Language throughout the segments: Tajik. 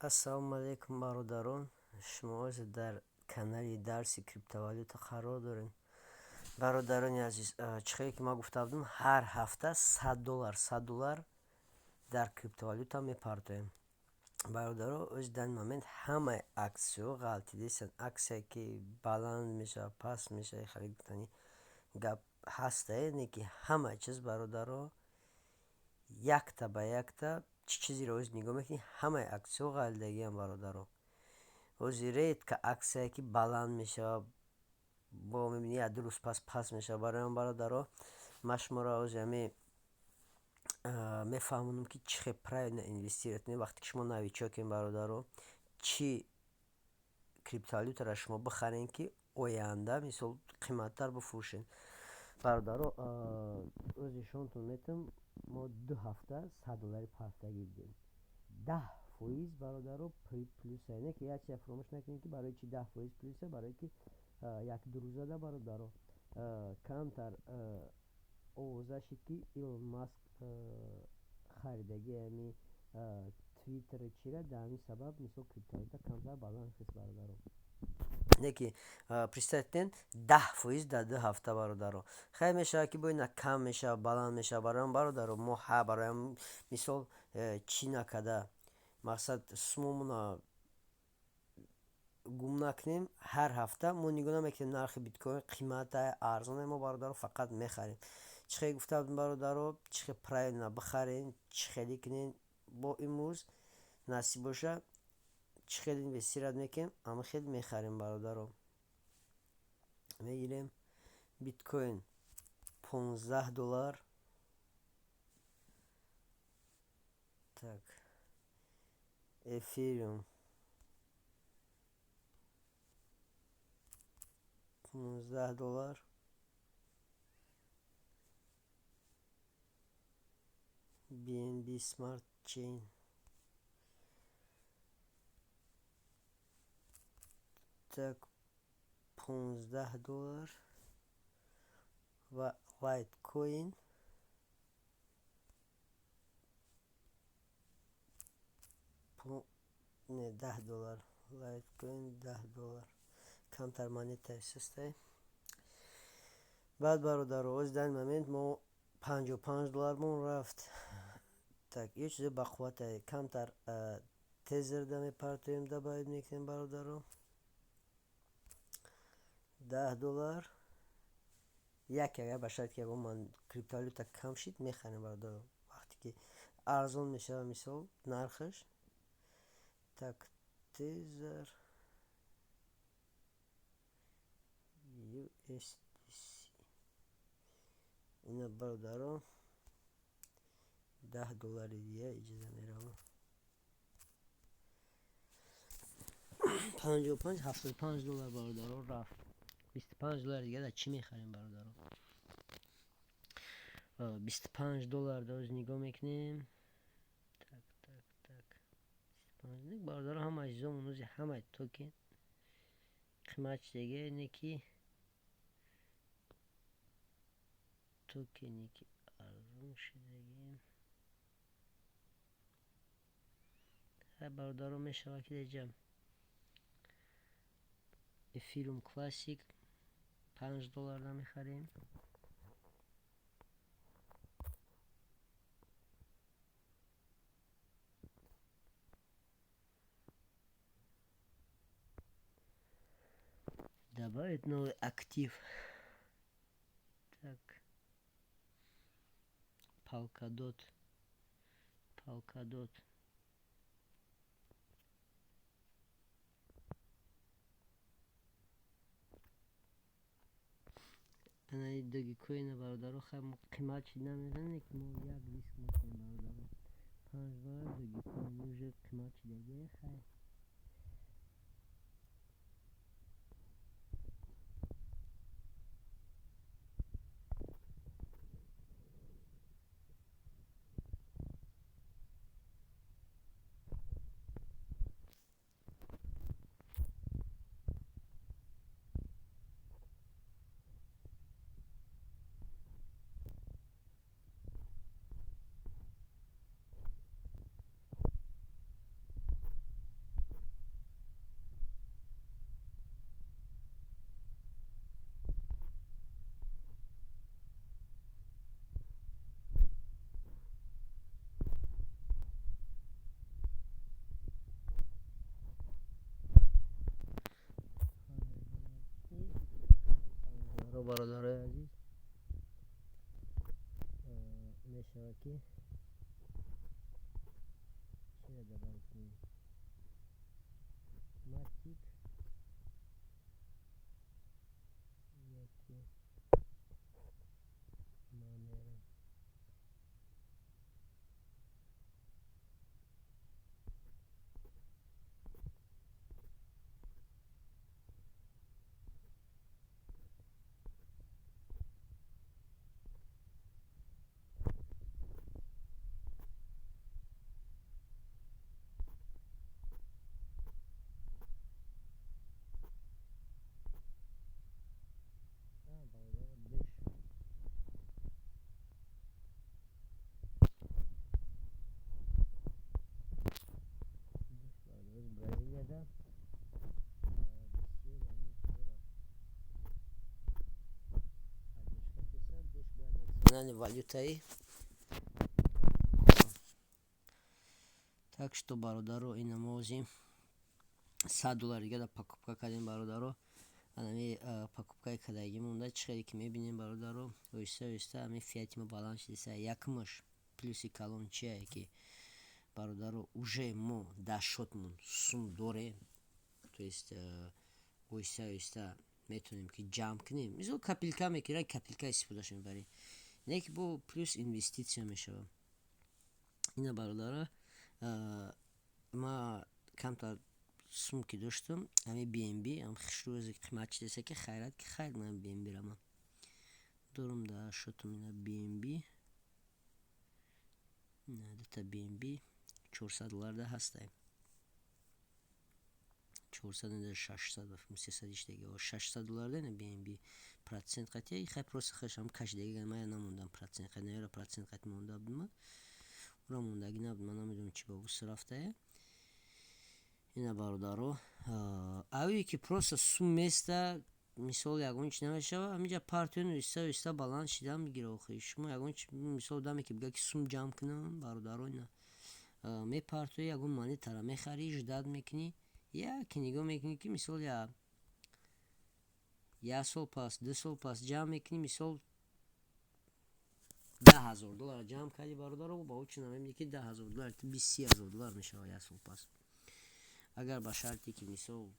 Ассалому алайкум, бародарон. Шумо ҳозир дар канали дарси криптовалюта қарор доред. Бародарони азиз, чӣ хеле ки ман гуфта будам, ҳар ҳафта $100, $100 дар криптовалюта мепартоем. Бародаро, ҳозир дар ин момент ҳамаи аксияҳо ғалтидесанд. Аксия ки баланд мешавад, паст мешавад, хеле гуфтани гап ҳастае, не ки ҳама чиз, бародаро, якта ба якта чӣ чизеро ҳозир нигоҳ мекунӣ, ҳамаи аксияҳо ғалтидагианд, бародаро. Ҳозир редко аксияе ки баланд мешавад, бо мебинӣ як ду рӯз пас паст мешавад. Барои он, бародаро, ман шуморо ҳозир ҳаме мефаҳмонам, ки чӣ хел правильно инвестировать кунед, вақте ки шумо новичок ем, бародаро, чӣ криптовалютаро шумо бихарем, ки оянда, мисол, қиматтар бифурӯшед. Бародаро, ҳозир нишонтон метавам, мо 2 ҳафта 100 доллари партагӣ дидем, 10%, бародаро, плюса. Не ки як чиза фаромӯш накунед, ки барои чи 10% плюса? Барое ки як ду рӯзада, бародаро, камтар овоза шид, ки Илон Маск харидагии ҳами Твиттери чира. Дар ҳамин сабаб, мисол, криптовалюта камтар баланд шуд, бародаро. Не ки представить кунед, 10% дар 2 ҳафта, бародаро. Хеле мешавад, ки бо ина кам мешавад, баланд мешавад. Барои он, бародаро, мо барои мисол чӣ накарда, мақсад, сумомона гум накунем. Ҳар ҳафта мо нигоҳ намекунем нархи биткоин қимата, арзона. Мо, бародаро, фақат мехарем. Чӣ хел гуфта будем, бародаро, чӣ хел правильно бихарем, чӣ хеле кунем. Бо имрӯз насиб боша, чӣ хел инвестировать мекунем, ҳама хел мехарем, бародаро. Мегирем биткоин $15. Так, эфириум $15, BNB Smart Chain так $15 ва лайткоин не, $10. Лайткоин $10, камтар монетаи сустай. Баъд, бародаро, ҳозир дар ин момент мо 55 доллармон рафт. Так, ё чизе бақуввате, камтар тезерда мепартоем, добавить мекунем, бародаро, $10. Як агар ба шарте ки ягон криптовалюта кам шид, мехарем, бародаро, вақте ки арзон мешавад, мисол, нархаш. Так, тезер USDC ина, бародаро, 10 доллари дига иҷоза меравам. 55, 75 доллар, бародаро, рафт. 25 доллари дига дар чӣ мехарем, бародаро? 25 доллар доз нигоҳ мекунем. Так, так, так, бародаро, ҳамаи чизомон ози, ҳамаи токен қимат шидаги. Не ки токене ки арзон шудагӣ. Бародаро, мешавад, ки даҷа эфириум классик 5 доллар намехарем. Добавить новый актив. Так, Polkadot, Polkadot. Анаи Dogecoin, бародаро, хай қимат шид, намедонем, ки мо як риск мекунем, бародаро. 5 доллар Dogecoin уже қимат шидагӣ, хай. Хоҳаро, бародарои азиз, мешавад, ки чиро добавить кунем? Матик ёки Монеро? Бародаро, Дэш. Дэш, бародаро, Бразилияда бисёри ҳамин чизоро поддержка карданд. Дэш бояд национальный валютаи. Так что, бародаро, ина мо озим 100 доллар дига да покупка кардем, бародаро. Анами покупкаи кардагӣ монда, чӣ хеле ки мебинем, бародаро, оҳиста оҳиста ҳамин фиати мо баланд шудааст. Якумаш, плюси калон чие, ки, бародаро, уже мо дар счётмон сум дорем, то есть оҳиста оҳиста метавонем, ки ҷамъ кунем. Мисол, копилка мекунем, копилка истифодаш мебарем, не ки бо плюс инвеститсия мешавад. Ина, бародаро, ма камтар сум ки доштам, ҳамин BNB ам хушрӯзе қимат шудааст, ки хайрат, ки хайр, ман BNB-ра ман дорам дар счётам. Ина BNB, дута BNB 400 доллар да ҳастай, 400, 600, 300 иштаги, 600 доллар да. Ина BNB процент қатъи хай, просто хашам кашидаги, ман намондам процент қати, наёра процент қати монда будам, ура мондагӣ набуд, ман намедонам чӣ ба вус рафтае. Ина, бародаро, аве ки просто сум места, мисол, ягон чи намешава, ҳаминҷа партиён оҳиста оҳиста баланд шида мегира. Охи шумо ягон чи, мисол, одаме ки бигӯяд, ки сум ҷамъ кунам, бародаро, ина мепартоӣ, ягон монетара мехарӣ, ждать мекунӣ, яке нигоҳ мекунӣ, ки мисол як сол пас, 2 сол пас ҷамъ мекунӣ, мисол, 10 000 доллар ҷамъ кардӣ, бародаро, ба ӯ чӣ намебинӣ, ки 10 000 доллар 20-30 ҳазор доллар мешавад як сол пас, агар ба шарте ки, мисол,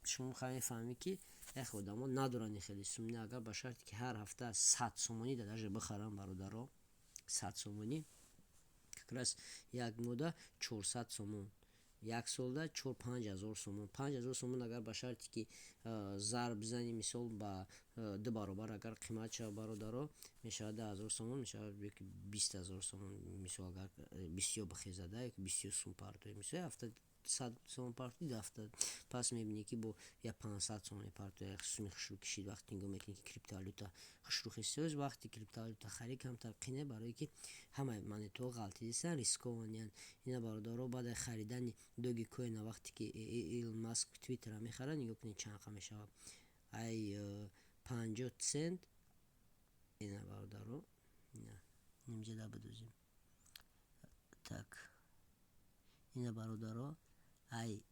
шумо мефаҳмед, ки яхе одамо надоранд хеле сум. Не, агар ба шарте ки ҳар ҳафта 100 сомонӣ да даже бихаранд, бародаро, 100 сомонӣ как раз як моҳда 400 сомон, як солда 4-5 ҳазор сомон, 5000 сомон, агар ба шарте ки зарб бизанӣ, мисол, ба ду баробар агар қимат шавад, бародаро, мешавад 10 000 сомон, мешавад ёки 20 000 сомон. Мисол, агар бисёр бихезада ёки бисёр сум партоӣ, мисол, ҳафта 100 сомон партоӣ, 2 ҳафта пас мебинӣ, ки бо як 500 сомон мепартоӣ. Суми хушрӯ кишид. Вақте нигоҳ мекунӣ, ки криптовалюта хушрӯ хест, вақти криптовалюта харид камтар қине, барое ки ҳамаи монетаҳо ғалтидистанд, рискованныянд. Ина, бародаро, баъд харидани Dogecoin, вақте ки Илон Маск Твиттера мехарад, нигоҳ кунед, чанд қа мешавад, ай 50 цент. Ина, бародаро, инҷа да бидозем. Так, ина, бародаро, ай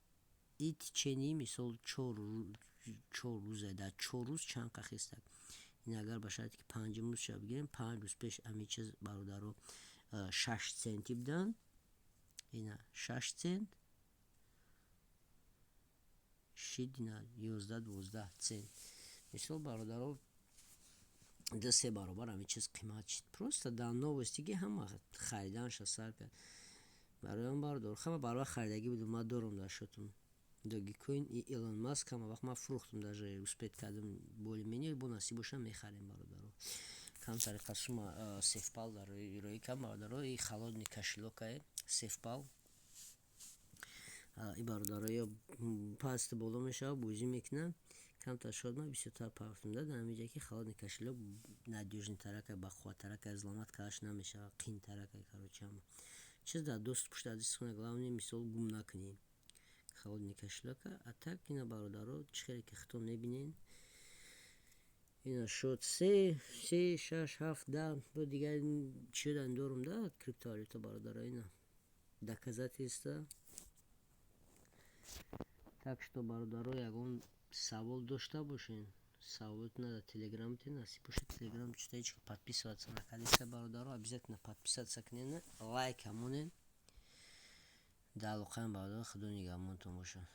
и течение, мисол, 4 рӯза, дар 4 рӯз чанд қа хестак. Ин агар ба шарте ки панҷум рӯзша бигирем, 5 рӯз пеш ҳамин чиз, бародаро, 6 центи буданд. Ина 6 цент шид, ина 11-12 цент. Мисол, бародаро, ду се баробар ҳамин чиз қимат шид, просто дар новости ки ҳама хариданша сар кард. Барои он, бародар, ҳама барвақт харидагӣ будам, ман дорам дар счётам Dogecoin и Илон Маск. Ҳама вақт ман фурӯхтам, даже успеть кардам более-менее, бо насиб боша мехарем, бародаро. Камтари қасума SafePal дар роӣ кардам, бародаро, и холодный кошелёкае SafePal. И, бародаро, ё паст боло мешавад, бозӣ мекунад камтар, шояд ман бисёртар партом да. Дар ҳамин ҷа ки холодный кошелёк надёжныйтаракай, бақувваттаракай, взломать кардаш намешавад, қиинтаракай. Короче, ҳама чиз дар дост пушти аз дасти хона, главное, мисол, гум накунӣ холодный кошелёка. А так, ина, бародаро, чӣ хеле ки худтон мебинед, ина шуд се, се, шаш, ҳафт, 10, бо дигар чиёдан дорум да криптовалюта, бародаро, ина доказательства. Так что, бародаро, ягон савол дошта бошед. Саволотона дар Телеграм битед, насиб бошад. Телеграм чита ҳеч подписываться накардеста, бародаро, обязательно подписаться кунед, лайка монед. Дар алоқаем, бародаро, Худо нигаҳбонтон бошад.